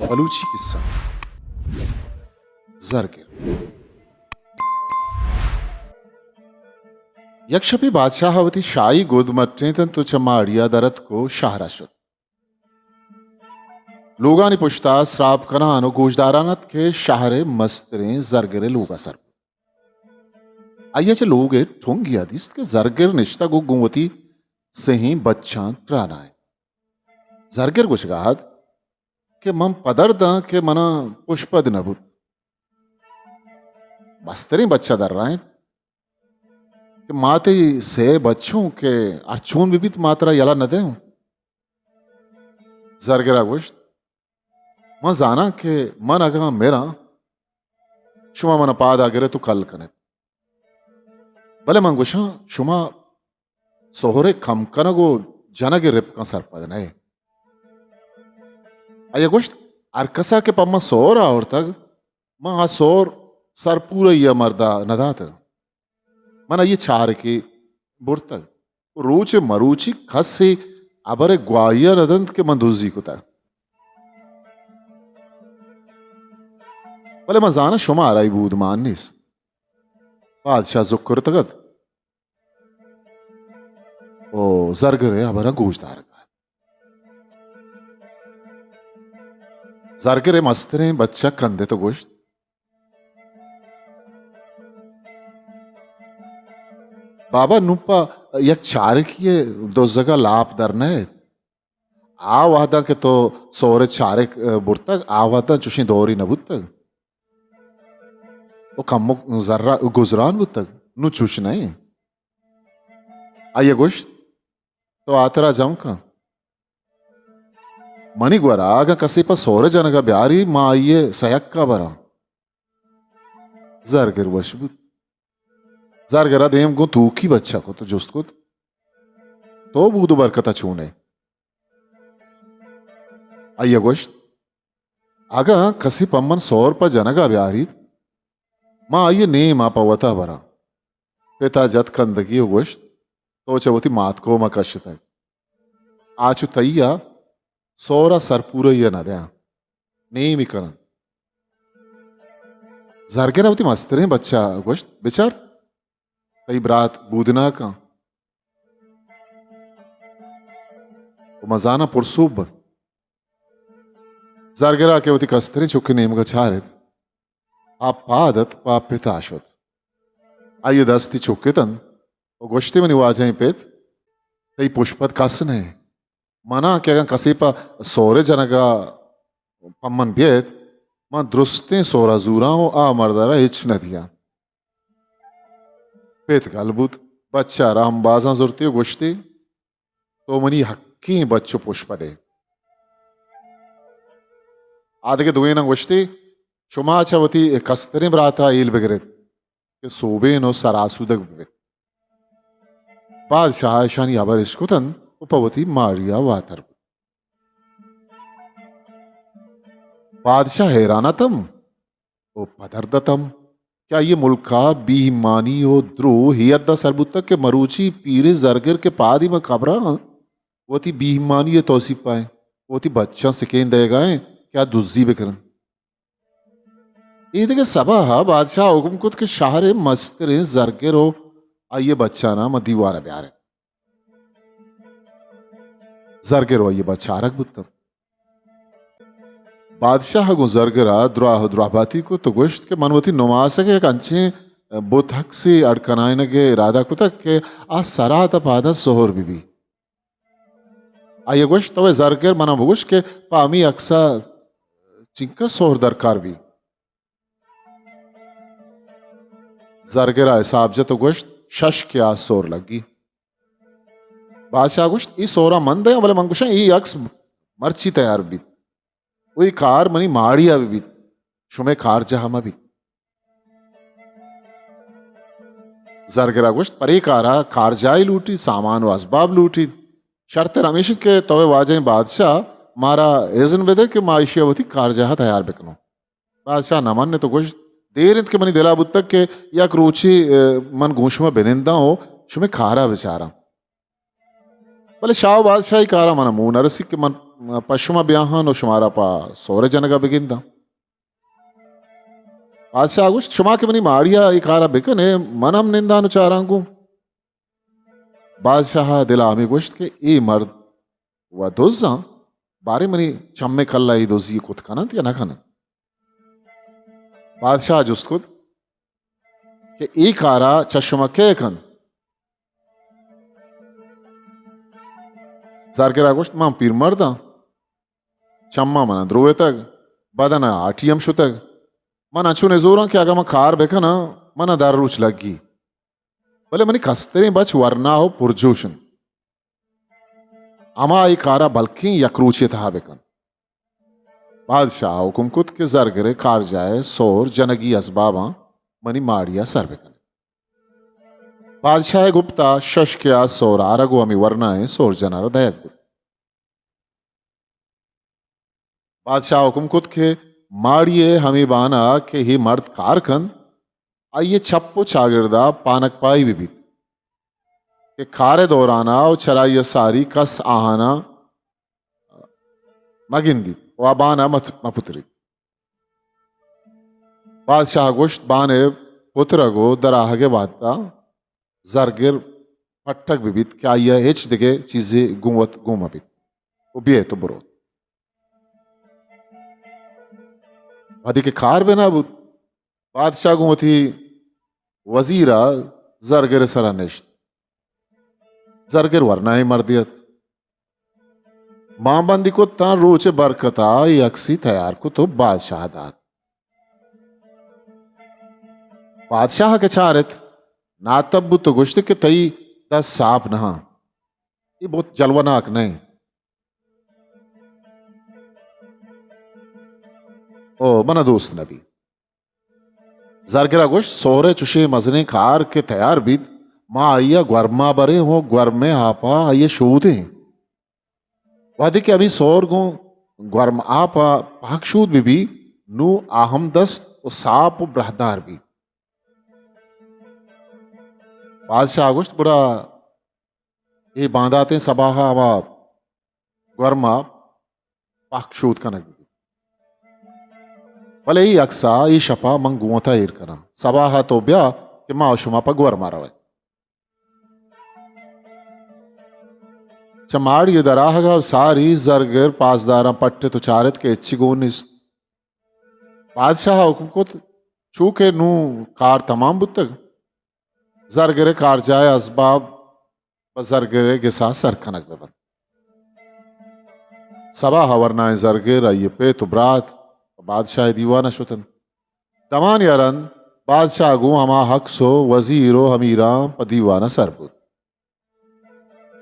بلوچی قصہ۔ زرگر۔ یک شپے بادشاہ ءَ وتی شاہی گد مٹینت انت ءُ چہ ماڑی ءَ در اتک ءُ شہر ءَ شت۔ لوگانی پشت ءَ سراپ کنان ءُ گوشداران ات کہ شہر ءِ مستریں زرگر ءِ لوگ ءَ سر بوت۔ آئی ءَ چہ لوگ ءِ ٹنگے ءَ دیست کہ زرگر نشتگ ءُ گوں وتی سہیں بچاں تران ءَ انت۔ زرگر گوشگ ءَ ات کہ من پدر داں کہ من ءَ پشپد نہ بوت۔ مستریں بچ ءَ درائینت کہ ما تئی سئے بچ اوں کہ ہرچون بہ بیت ما ترا یلہ نہ دئیں۔ زرگر ءَ گوشت، من زاناں کہ من اگاں مراں، شما من ءَ پاد ءَ گر ات ءُ کل کن ات۔ بلے من گوشاں، شما سہر ءِ کم کنگ ءُ جنگ ءِ رپکاں سرپد نہ ئے۔ آئی ءَ گوشت، ہر کس ءَ کہ پہ من سہر آورتگ، من آ سہر سرپورئی ءَ مرد ءَ نہ داتگ۔ من آئی ءِ چارکے برتگ۔ روچ ءِ مروچی کسے ہبر ءِ گواہی ءَ نہ دنت کہ من دزی کتگ۔ بلے من زاناں شمارا اے بود مان نیست۔ بادشاہ زکرتگ ات ءُ زرگر ءِ ہبراں گوش دارگ ءَ ات۔ زرگر ءِ مستریں بچ ءَ کندت ءُ گوشت، بابا، نوں پہ یک چارکی ءِ دزگ ءَ لاپ در نئیت۔ آ وہداں کہ تو سہر ءِ چارک، ءَ، برتگ، آ وہداں چوشیں دورے نہ بوتگ۔ ءُ کمک زر ءَ گزران بوتگ۔ نوں چوش نہ ایں۔ آئی ءَ گوشت، تو ہاترا جم کن۔ منی گورا اگاں کسے پہ سہر ءِ جنگ ءَ بیاری، ما آئی ءِ سیک ءَ براں۔ زرگر وش بوت۔ زرگر ءَ دیم گوں توکی بچ ءَ کت ءُ جست کت، تو بود ءُ برکت ءَ چون ئے؟ آئی ءَ گوشت، اگاں کسے پہ من سہر پہ جنگ ءَ بیاریت، من آئی ءِ نیم ءَ پہ وت ءَ براں۔ پت ءَ جت کندگی ءُ گوشت، تو چہ وتی ماتکوم ءَ کشتگ۔ آ چو تئی ءَ سہر ءَ سرپورئی ءَ نہ دیاں۔ نیمی کنن۔ زرگر ءَ وتی مستریں بچ ءَ گوشت، بچار، تئی برات بودناکاں ءُ مزاناں پرسوب بنت۔ زرگر ءَ کہ وتی کستریں چک ءِ نیمگ ءَ چارت، آ پاد ات پہ پت ءَ شت۔ آئی ءَ دستی چک اتنت ءُ گوشتی، منی واجہیں پت، تئی پشپد کس نہ انت۔ منا کہ اگاں کسے پہ سہر ءِ جنگ ءَ پہ من بیت، من درستیں سہر ءَ زوراں ءُ آ مرد ءَ را ہچ نہ دیاں۔ پت گل بوت، بچ ءَ را امبازاں زرتی ءُ گوشتی، تو منی حقیں بچ ءُ پشپد ئے۔ آ دگہ دوئیناں گوشتی، شما چہ وتی کستریں برات ءَ ہیل بگر ات کہ سوبین ءُ سر آسودگ بہ بیت۔ بادشاہ ءَ اشانی ہبر اشکتنت ءُ پہ وتی ماڑی ءَ واتر بوت۔ بادشاہ حیران اتم ءُ پدرد اتم کہ آئی ءِ ملک ءَ بے ایمانی ءُ دروہ اے حد ءَ سر بوتگ کہ مروچی پیریں زرگر کہ پادی ماں قبر ءَ انت، وتی بے ایمانی ءِ توسیپ ءَ انت، وتی بچاں سکین دئیگ ءَ انت کہ آ دزی بہ کن انت۔ اے دگہ سباہ ءَ بادشاہ ءَ حکم کت کہ شہر ءِ مستریں زرگر ءُ آئی ءِ بچاناں ماں دیوان ءَ بیار انت۔ زرگر ءُ آئی ءِ بچ آرگ بوت انت۔ بادشاہ ءَ گوں زرگر ءَ دراہ ءُ دراہباتی کت ءُ گوشت کہ من وتی نماسگ ءَ یک انچیں بت عکسے اڈ کنائینگ ءِ ارادہ کتگ کہ آ سرات ءَ پاد ءَ سہر بہ بیت۔ آئی ءَ گوشت، تو اے زرگر، منا بگوش کہ پہ ہمے عکس ءَ چنکس سہر درکار بیت؟ زرگر ءَ حساب جت ءُ گوشت، شش کیاس سہر لگی۔ بادشاہ ءَ گوشت، اے سہر ءَ من دیاں، بلے من گوشاں، اے عکس مرچی تیار بیت ءُ اے کار منی ماڑی ءَ بہ بیت، شمئے کارجاہ ءَ مہ بیت۔ زرگر ءَ گوشت، پرے کار ءَ کارجاہے لوٹیت، سامان ءُ ازباب لوٹیت۔ شرتر ہمیش انت کہ تو اے واجہیں بادشاہ، مارا اذن بدئے کہ ما ایشی ءَ وتی کارجاہ ءَ تیار بکنوں۔ بادشاہ نہ منت ءُ گوشت، دیر انت کہ منی دل ءَ بوتگ کہ یک روچے، اے، من گوں شما بننداں ءُ شمئے کار ءَ بچاراں۔ بلے شاہ ءُ بادشاہی کار ءَ من ءَ موہ نہ رسیت کہ من پہ شما بیاہاں و شمارا پہ سہر ءِ جنگ ءَ بگنداں۔ بادشاہ گوشت، شما کہ منی ماڑی ءَ اے کار ءَ بکن ئے، من ہم ننداں و چاراں گوں۔ بادشاہ ءِ دل ءَ ہمے گوشت کہ اے مرد و دزاں، باریں منی چم ءِ کل ءَ اے دزی کت کن انت یا نہ کن انت۔ بادشاہ ءَ جست کت کہ اے کار ءَ چہ شما کئے کنت؟ زرگر ءَ گوشت، من پیرمرداں، چماں من ءَ دروتگ، بدن ءَ ہاٹی ہم شتگ۔ من انچو نزوراں کہ اگاں من کار بکناں، من ءَ در روچ لگی۔ بلے منی کستریں بچ ورنا و پرجوش انت۔ ہما اے کار ءَ بلکیں یک روچے ءِ تہا بکنت۔ بادشاہ ءَ حکم کت کہ زرگر ءِ کارجاہ ءِ سہر جنگی ازباباں منی ماڑی ءَ سر بکن۔ بادشاہ ءِ گپت ءَ شش کہ آ سہر آرگ و ہمے ورنائیں سہر جن ءَ را دئیگ بوت۔ بادشاہ ءَ حکم کت کہ ماڑی ءِ ہمے بان ءَ کہ اے مرد کار کنت، آئی ءِ چپ و چاگرد ءَ پانک پائی بہ بیت کہ کار ءِ دوران ءَ و چرائی ءَ ساری کس آہان ءَ مہ گندیت و آ بان ءَ مت-، مہ پتریت۔ بادشاہ ءَ گوشت، بان ءِ پترگ و دراہگ ءِ وہد ءَ زرگر پٹگ بہ بیت کہ آئی ءَ ہچ دگہ چیزے گوں وت گون مہ بیت و بیئیت و بروت۔ وہدے کہ کار بنا بوت، بادشاہ گوں وتی وزیر ءَ زرگر ءِ سرا نشت۔ زرگر ورنائیں مردے ات۔ مان بندی کت تاں روچ ءِ برکت ءَ اے عکسی تیار کت و بادشاہ ءَ دات۔ بادشاہ ءَ کہ چارت، ناتب بوت و گوشت کہ تئی دست ساپ نہ انت۔ اے بہت جلوہ ناک نہ انت۔ او من ءَ دوست نہ بیت۔ زرگر ءَ گوشت، سہر ءِ چشیں مزنیں کار کہ تیار بیت، ما آئی ءَ گورما بریں و گورم ءِ آپ ءَ آئی ءَ شودیں۔ وہدے کہ ہمے سہر گوں گورم آپ ءَ پہک شود بہ بیت، نوں آ ہم دست و ساپ و براہدار بیت۔ بادشاہ ءَ گوشت، گڑا اے بانداتیں سباہ ءَ ہما گورما پہک شود کنگ بیت۔ بلے اے عکس ءَ اے شپ ءَ من گوں وت ءَ ایر کناں۔ سباہ ءَ تو بیا کہ ما و شما پہ گورما رویں۔ چہ ماڑی ءِ دراہگ ءَ ساری زرگر پاسداراں پٹت و چارت کہ ہچی گون نیست۔ بادشاہ ءَ حکم کت، چو کہ نوں کار تمام بوتگ، زرگر ءِ کارجاہ ءِ ازباب پہ زرگر ءِ گس ءَ سر کنگ بہ بنت۔ سباہ ءَ ورنائیں زرگر، آئی ءِ پت و برات پہ بادشاہ ءِ دیوان ءَ شت انت۔ دمانے ءَ رند بادشاہ گوں ہما عکس و وزیر و امیراں پہ دیوان ءَ سر بوت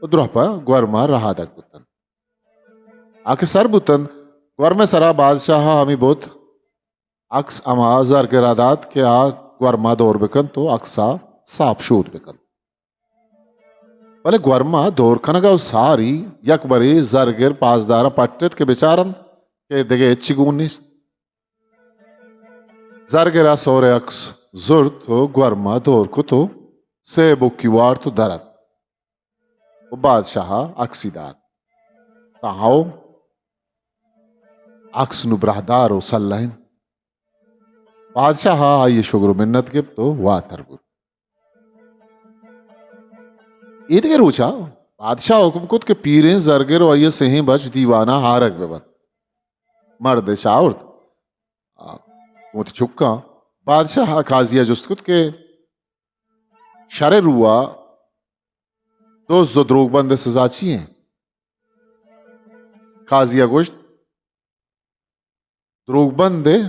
و دراہ پہ گورما رہادگ بوت انت۔ آ کہ سر بوت انت، گورم ءِ سرا بادشاہ ءَ ہمے بوت، عکس ہما زرگر ءَ دات کہ آ گورما دور بکنت و عکس ءَ ساپ شود بکنت۔ بلے گورما دور کنگ ءَ ساری یک برے زرگر پاسداراں پٹت کہ بچارنت کہ دگہ ہچی گون نیست۔ زرگر ءَ سہر ءِ عکس زرت و گورما دور کت و سے بکی وارت و در ات و بادشاہ ءَ عکسی دات۔ تاں ہئو، عکس نوں براہدار و سلہ انت۔ بادشاہ ءَ آئی ءِ شگر و منت گپت و واتر بوت۔ ایدگہ روچ ءَ بادشاہ ءَ حکم کت کہ پیریں زرگر و آئی ءِ سہیں بچ دیوان ءَ آرگ بہ بنت۔ مرد اش آورت۔ آ، وتی چکاں۔ بادشاہ ءَ قاضی ءَ جست کت کہ شر ءِ رو ءَ دز و دروگ بند ءِ سزا چی انت؟ قاضی ءَ گوشت، دروگ بند ءِ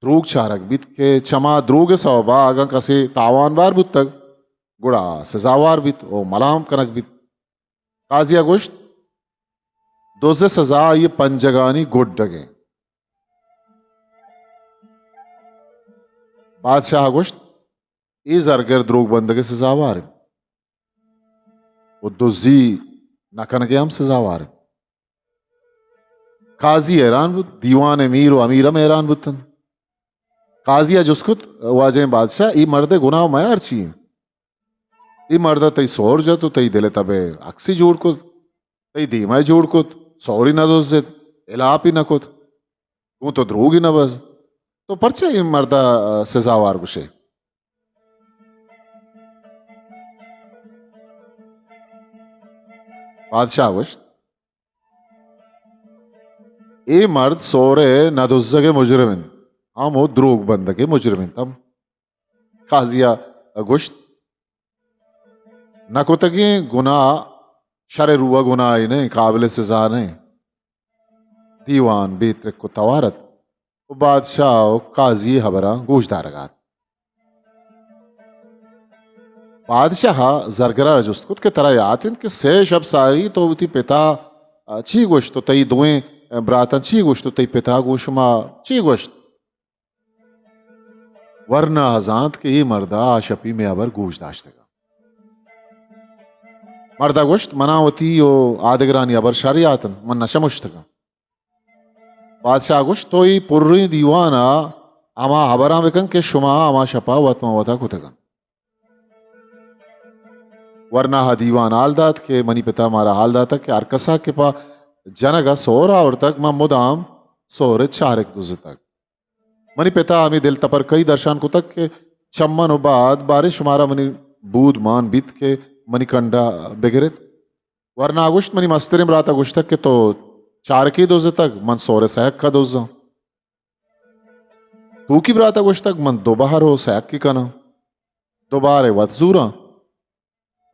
دروگ چارگ بیت کہ چما دروگ ءِ سوب ءَ اگاں کسے تاوان بار بوتگ، گڑا سزاوار بیت و ملام کنگ بیت۔ قاضی ءَ گوشت، دز ءِ سزا آئی ءِ پنجگانی گڈگ انت۔ بادشاہ ءَ گوشت، اے زرگر دروگ بندگ ءِ سزاوار انت و دزی نہ کنگ ءِ ہم سزاوار انت۔ قاضی حیران بوت، دیوان ءِ میر و امیر ہم حیران بوت انت۔ قاضی ءَ جست کت، واجہیں بادشاہ، اے مرد ءِ گناہ و میار چی انت؟ اے مرد ءَ تئی سہر جت و تئی دل ءِ تب ءِ عکسے جوڑ کت، تئی دیم ءَ جوڑ کت، سوری نہ دزت، ہلاپی نہ کت، گوں تو دروگی نہ بست، تو پرچا اے مرد ءَ سزاوار گوشے؟ بادشاہ گوشت، اے مرد سور ءِ نہ دزگ ءِ مجرم انت، ہم او دروگ بندگ ءِ مجرم انت ہم۔ قاضی ءَ گوشت، نہ کتگیں گناہ شر ءِ روح ءَ گناہے نہ انت، قابل سزا نہ انت۔ دیوان بے ترک ءُ توار ات ءُ بادشاہ ءُ قاضی ءِ ہبراں گوش دارگ ءَ ات۔ بادشاہ ءَ زرگر ءَ را جست کت کہ ترا یات انت کہ سئے شپ ساری تو وتی پت ءَ چی گوشت ءُ تئی دوئیں براتاں چی گوشت ءُ تئی پت ءَ گوں شما چی گوشت؟ ورنا ءَ زانت کہ اے مرد ءَ آ شپی مئے ہبر گوش داشتگ ات۔ مرد ءَ گوشت، منا وتی ءُ آدگرانی ہبر شر یات انت، من نہ شمشتگ آں۔ بادشاہ ءَ گوشت، تو اے پریں دیوان ءَ ہما ہبراں بکن کہ شما ہما شپ ءَ وت ماں وت ءَ کتگ انت۔ ورنا ءَ دیوان ءَ حال دات کہ منی پت ءَ مارا حال داتگ کہ ہر کس ءَ کہ پہ جنگ ءَ سور آورتگ، من مدام سور ءِ چارک دزتگ۔ منی پت ءَ ہمے دل تپرکئی درشان کتگ کہ چہ من ءُ بعد باریں شمارا منی بود مان بیت کہ منی کنڈ ءَ بگر ات۔ ورنا ءَ گوشت، منی مستریں برات ءَ گوشتگ کہ تو چارکے دزتگ، من سور ءِ سہک ءَ دزاں۔ توکی برات ءَ گوشتگ، من دو بہر ءُ سہکے کناں، دو بہر ءَ وت زوراں۔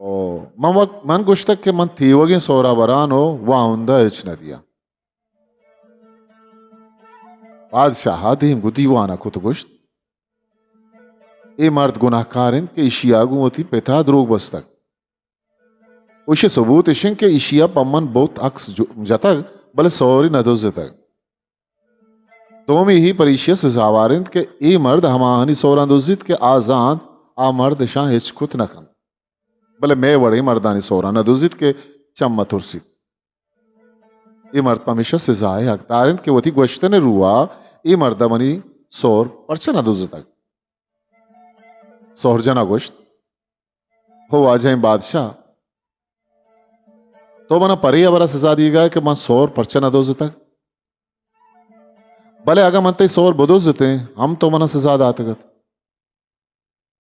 او من وت، من گوشتگ کہ من تیوگیں سور ءَ براں ءُ واہند ءَ ہچ نہ دیاں۔ بادشاہ ءَ دیم گوں دیوان ءَ کت ءُ گوشت، اے مرد گناہکار انت کہ ایشی ءَ گوں وتی پت ءَ دروگ بستگ۔ ایشی ءِ ثبوت اش انت کہ ایشی ءَ پہ من بت عکس جو-، جتگ، بلے سوری نہ دزتگ۔ دومی ہی پر ایشی ءَ سزاوار انت کہ اے مرد ہماہانی سوراں دزیت کہ آ زانت آ مرد اشاں ہچ کت نہ کنت۔ بلے مئے وڑیں مردانی سوراں نہ دزیت کہ چم ءَ ترسیت۔ اے مرد پمیشا سزا ءِ حقدار انت کہ وتی گوشتن ءِ روح ءَ اے مرد ءَ منی سور پرچا نہ دزتگ؟ سہرجن ءَ گوشت، ہو واجہیں بادشاہ، تو منا پرے ہبر ءَ سزا دیگ ءَ ئے کہ من سور پرچا نہ دزتگ؟ بلے اگاں من تئی سور بدزتیں، ہم تو منا سزا داتگ ات۔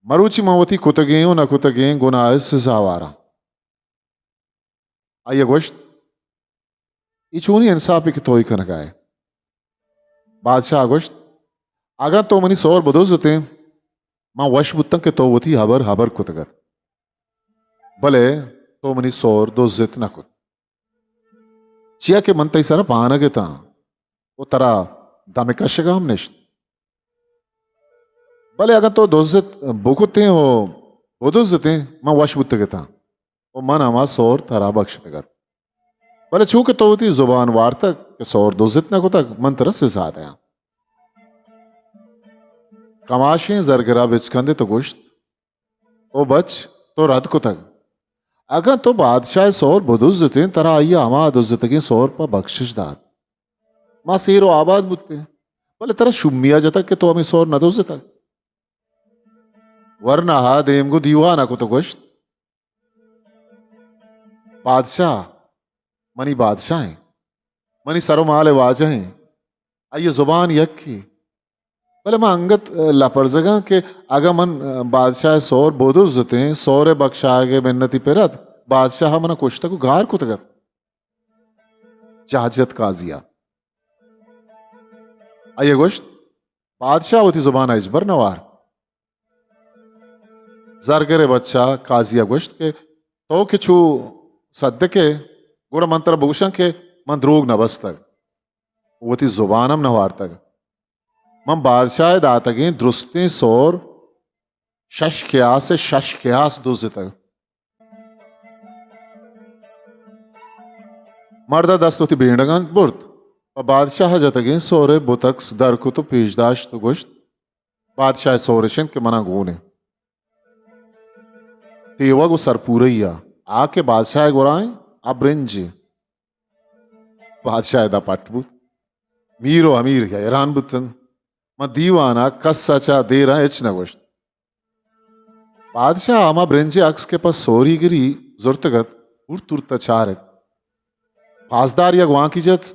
مروچی من وتی کتگیں ءُ نہ کتگیں گناہ ءِ سزاواراں۔ آئی ءَ گوشت، اے چونیں انصافے کہ تو اے کنگ ءَ ئے؟ بادشاہ ءَ گوشت، اگاں تو منی سور بدزتیں، من وش بوتاں کہ تو وتی ہبر ہبر کتگ ات، بلے تو منی سور دزت نہ کت۔ چیا کہ من تئی سرا پانگ اتاں ءُ ترا دم کشگ ءَ ہم نشت۔ بلے اگاں تو دزت بکتیں ءُ بدزتیں، من وش بوتگ اتاں ءُ من ہما سور ترا بکشتگ ات۔ بلے چونکہ تو وتی زبان وارتگ کہ سور دزت نہ کتگ، من ترا سزا دیاں۔ کماشیں زرگر ءَ بچکندت ءُ گوشت، او بچ، تو رد کتگ۔ اگاں تو بادشاہ ءِ سور بدزتیں، ترا آئی ءَ ہما دزتگیں سور پہ بکشش دات، ما سیر ءُ آباد بوتیں۔ بلے ترا شومی ءَ جتگ کہ تو ہمے سور نہ دزتگ۔ ورنا ءَ دیم گوں دیوان ءَ کت ءُ گوشت، بادشاہ منی بادشاہ ایں، منی سر ءُ مال ءِ واجہ ایں، آئی ءِ زبان یکے۔ بلے من انگت لپرزگاں کہ اگاں من بادشاہ ءِ سور بدزتیں، سور ءِ بکشاگ ءِ منتی پر ات، بادشاہ ءَ منا کشتگ ءُ گار کتگ ات۔ جاہ جت قاضی ءَ۔ آئی ءَ گوشت، بادشاہ وتی زبان ءَ ہچبر نہ وارت۔ زرگر ءِ بچ ءَ قاضی ءَ گوشت کہ تو کہ چو صدک ئے، گڑا من ترا بگوشاں کہ من دروگ نہ بستگ، وتی زبان ہم نہ وارتگ۔ من بادشاہ ءِ داتگیں درستیں سور شش کیاس ءِ شش کیاس دزتگ۔ مرد ءَ دست وتی بینڈگاں برت، پہ بادشاہ ءَ جتگیں سور ءِ بتکس در کت ءُ پیش داشت ءُ گوشت، بادشاہ ءِ سور اش انت کہ منا گون انت۔ تیوگ ءُ سرپورئی ءَ، آ کہ بادشاہ ءِ گورا انت، آ برنجے۔ بادشاہ ادا پٹ بوت۔ میر ءُ امیر حیران بوتنت۔ من دیوان ءَ کس ءَ چہ دیراں ہچ نہ گوشت۔ بادشاہ ءَ ہما برنجے عکس کہ پہ سوریگری زرتگ ات، ہورت ہورت ءَ چارت۔ پاسدار یک وانکی جت،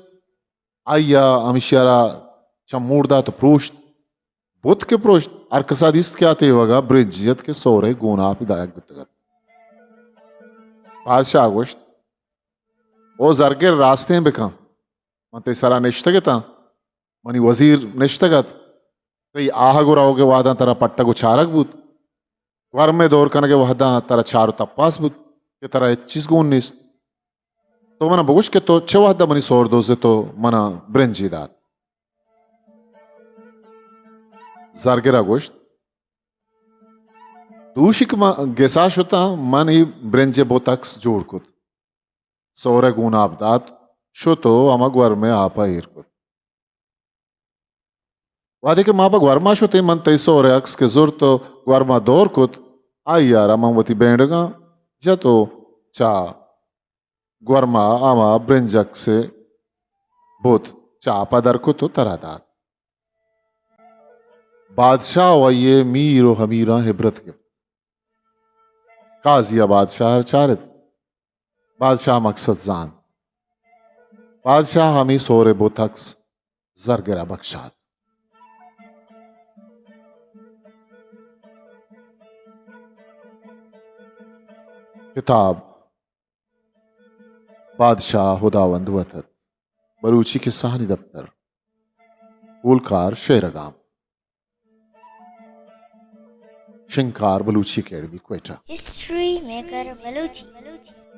آئی ءَ ہمیشی ءَ را چہ موڑ دات ءُ پروشت۔ بت کہ پروشت، ہر کس ءَ دیست کہ آ تیوگ ءَ برنجے ات کہ سہرے گوناپی دایگ بوتگ ات۔ بادشاہ ءَ گوشت، او زرگر، راستیں بکن، من تئی سرا نشتگ اتاں، منی وزیر نشتگ ات، تئی آہگ ءُ روگ ءِ وہداں ترا پٹگ ءُ چارگ بوت، گورمے دور کنگ ءِ وہداں ترا چار ءُ تپاس بوت کہ ترا ہچ چیز گون نیست۔ تو منا بگوش کہ تو چہ وہد ءَ منی سہر دزت ءُ منا برنجے دات؟ زرگر ءَ گوشت، دوشی کہ من گس ءَ شتاں، من اے برنج ءِ بت عکس جوڑ کت، سہر ءَ گوناپ دات، شت ءُ ہما گورم ءِ آپ ءَ ایر کت۔ وہدے کہ ما پہ گورما شتیں، من تئی سہر ءِ عکس کہ زرت ءُ گورما دور کت، آئی ءَ را من وتی بینڈگاں جت ءُ چہ گورما ہما برنج عکس ءِ بت چہ آپ ءَ در کت ءُ ترا دات۔ بادشاہ ءُ آئی ءِ میر ءُ امیراں عبرت گپت۔ قاضی ءَ بادشاہ ءَ چارت۔ بادشاہ مقصد زانت۔ بادشاہ ہمے سہر ءِ بت عکس زرگر ءَ بکشات۔ کتاب بادشاہ ہداوند وت ات۔ بلوچی کسہانی دپتر۔ اولکار شعر گام۔ شنگکار Balochi academy Quetta. History maker Balochi.